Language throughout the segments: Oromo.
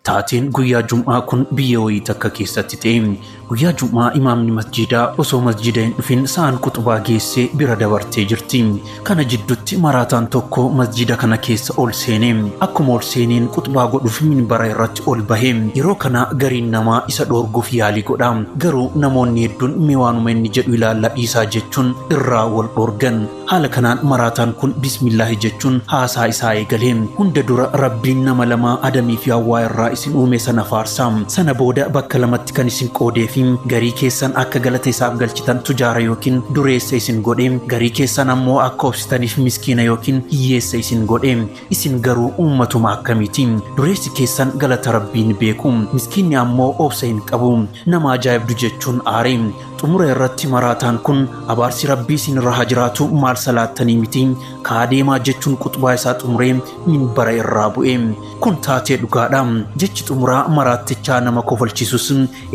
Taateen guyyaa Jum'aa kun biyya wayii takka keessatti ta'e. Guyyaa Jum'aa imaamni masjiidaa osoo masjiida hin dhufin sa'aan quxubaa geessee bira dabartee jirti. Kana jidduutti maraataan tokko masjiida kana keessa ol seene. Akkuma ol seeneen quxubaa godhuuf minbara irratti ol bahe. Yeroo kana gariin namaa isa dhoorguuf yaalii godha. Garuu namoonni hedduun mee waanuma inni jedhu ilaalla dhiisaa jechuun irraa wal dhoorgan. Haala kanaan maraataan kun bismillaahi jechuun haasaa isaa eegale. Hunda dura Rabbiin nama lama Adamii fi Hawwaa irraa isin uume sana faarsa. Sana booda bakka lamatti kan isin qoodee fi garii keessan akka galata isaaf galchitan tujaara yookiin dureessa isin godhe, garii keessan ammoo akka obsitaniif miskiina yookiin hiyyeessa isin godhe. Isin garuu uummatuma akkamiiti? Dureessi keessan galata Rabbiin beeku, miskiinni ammoo obsa hin qabu. Nama ajaa'ibdu jechuun aare. Xumura irratti maraataan kun abaarsi Rabbii isin irra haa jiraatu, maal salaattanii miti, kaa deemaa jechuun quxubaa isaa xumuree minbara irraa bu'e. Kun taatee dhugaadha. Jechi xumuraa maraattichaa nama kofalchiisus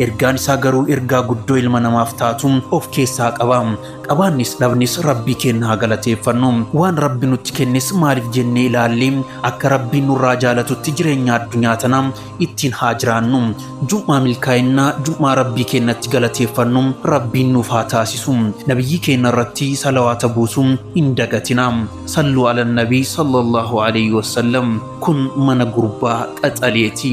ergaan isaa garuu ergaa guddoo ilma namaaf taatu of keessaa qaba. Qabaannis dhabnis Rabbii keenya haa galateeffannu. Waan Rabbi nutti kennes maaliif jennee ilaalle akka Rabbiin nurraa jaalatutti jireenya addunyaa tana ittiin haa jiraannu. Jum'aa milkaa'innaa, jum'aa Rabbii keenyatti galateeffannu Rabbiin nuuf haa taasisu. Nabiyyii keenya irratti salawaata buusu hin dagatina. Salluu ala nabii sallallahu alayhi wasallam. Kun mana gurbaa qaxaleeti.